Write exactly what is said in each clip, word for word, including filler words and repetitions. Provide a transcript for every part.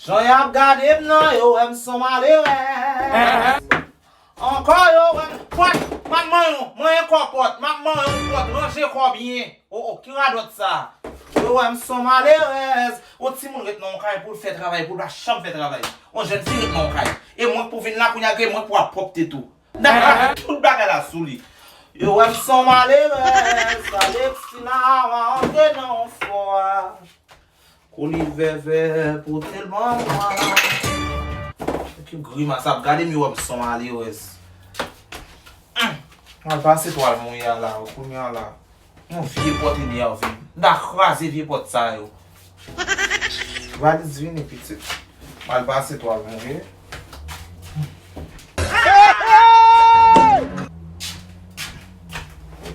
Jan y ap gade m nan, yo wè m s on malerèz. Ankò yo wè m, pòt, m ap manyen w, manyen kò pòt, m ap manyen w pòt, ranje kò byen. O, o, ki radòt sa? Yo wè m s on malerèz. Yon timoun ret nan yon kay pou l fè travay, pou l pa janm fè travay. Yon jèn fi ret nan yon kay. E mwen k pou vin la kounye a, e mwen k pou ap pwòpte tou. N ap pase tout bagay la sou li. Yo wè m s on malerèz, Alexina antre nan yon fwa. Kou li vèvè, pote l ban mwen. Ki grimas ap gade m, yo wè m s on malerèz. Hum. Mwen pase twal mwen ye a la, kounye a la. Yon vye pòt enève m. M ta kraze vye pòt sa yo. Valiz vini, pitit. M al pase twal mwen ye.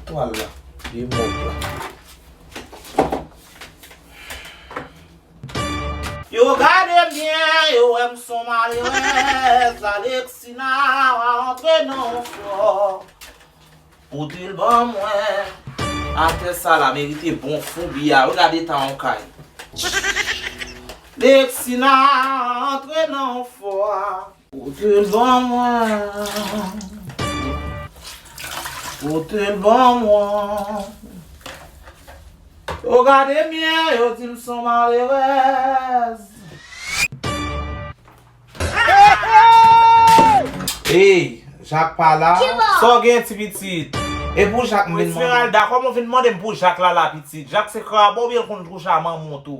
Twal la, vye mòb la. Yo gade m byen, yo wè m s on malerèz, Alexina antre nan yon fwa. Pote l ban mwen. Atè sa la merite bon founbi a. Wi, gade eta yon kay. Alexina antre nan yon fwa. Pote l ban mwen. Pote l ban mwen. Yo gade m byen, yo di m s on malerèz. Ey, Jak pa la? Sa w gen, ti pitit? E pou Jak m vin mande. Esmeralda, kòman w vin mande m pou Jak la la, pitit? Jak se krab oubyen l konn touche a manman w tou?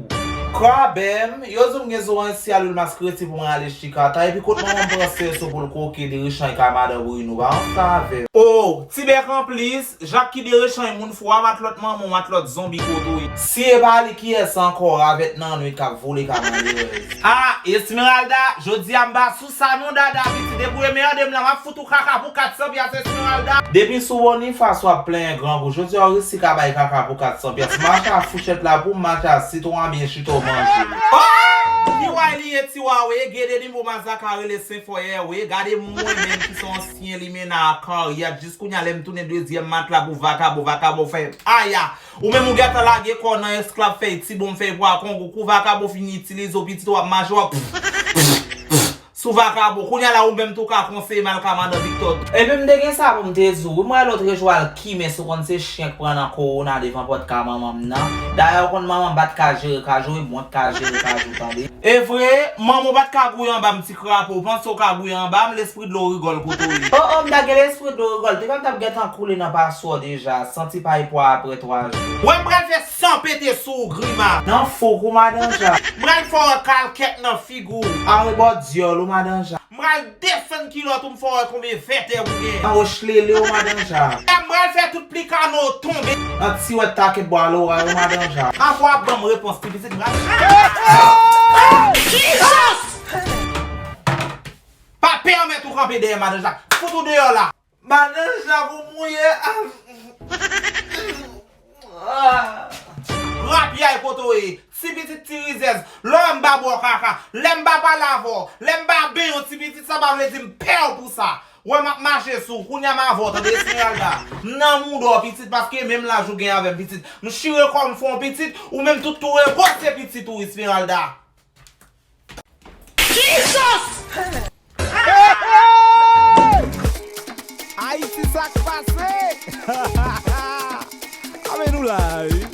Krab, em, yo di m gen zoranj si a lwil maskreti pou mwen ale Chikata, epi kot manman m pran sèso pou l koke de rechanj ka madan Brino, ba yon sa avè m. O, ti bèk anplis, Jak ki de rechanj moun fou a, matlòt manman w, matlòt zonbi kote w ye. Si e pa li, kiyès ankò avèk nan nwit k ap vole ka malerèz? A, Esmeralda, jodi a m pa sou sa non dada pitit, depi w emède m la, m ap fout ou kaka pou kat san pyas Esmeralda. Depi sou Bonifas w ap plenyen grangou, jodi a w resi ka bay kaka pou kat san pyas. Mache a fouchèt la pou m mache a sitwon a byen chita w manje. O! Ki way li ye ti wa wi, gede nivo mazaka rele Senfòyè wi, gade mwen menm ki se yon ansyen limena a karyat, jis kounye a lè m tounen dezyèm matla pou vakabon, vakabon fè aya. Ou menm ou gentan lage kò w nan esklav fèy tibon fèy pwa kongou, kou vakabon fin itilize w pitit w ap mache w ap sou vakabon. Kounye a la ou menm tou ka konseye m al ka madan Viktò tou. Epi m te gen sa pou m te di w wi, m wè lòt rejou al kimen si w konn se chen k pran nan kowona devan pòt ka manman m nan. Dayè w konn manman m pa t ka jere kajou, e mwen k ka jere kajou tande. E vre, manman w pa t ka gouye anba m ti krapo, w panse w ka gouye anba m, lespri dlo rigòl kote w ye. O o, m ta gen lespri dlo rigòl, te pa m t ap gentan koule nan paswò deja, santi pay pwa aprè twa jou. Wè m pral fè san pete sou ou grimas. Nan fou kou madan Jak. M pral fè w wè kalkèt nan figi w. Arebò dyòl ou madan Jak. M pral desann kilòt ou m fè w wè konbyen vètèb ou gen. Nan woch lele ou madan Jak. M pral fè tout plikano w tonbe. Nan ti wèt takèt bwa loray ou madan Jak. Apre w ap ban m repons ti pitit m pral. Jesus! Pa pèmèt ou kanpe dèyè madan Jak. Fout ou deyò la. Madan Jak ou mouye. Ah. Rapyay kote w ye. Ti pitit ti rizèz. Lè w wè m ba ba w kaka. Lè m ba pale avè w. Lè m ba benyen w ti pitit sa pa vle di m pè w pou sa. Wè m ap mache sou w. Kounye a m avè w tande Esmeralda. M nan mouda w pitit paske menm laj ou gen avè m pitit. M chire kò m fè w pitit. Ou menm tout tou repoze pitit ou Esmeralda. Jesus! Ayiti sa k pase? Ame nou la wi.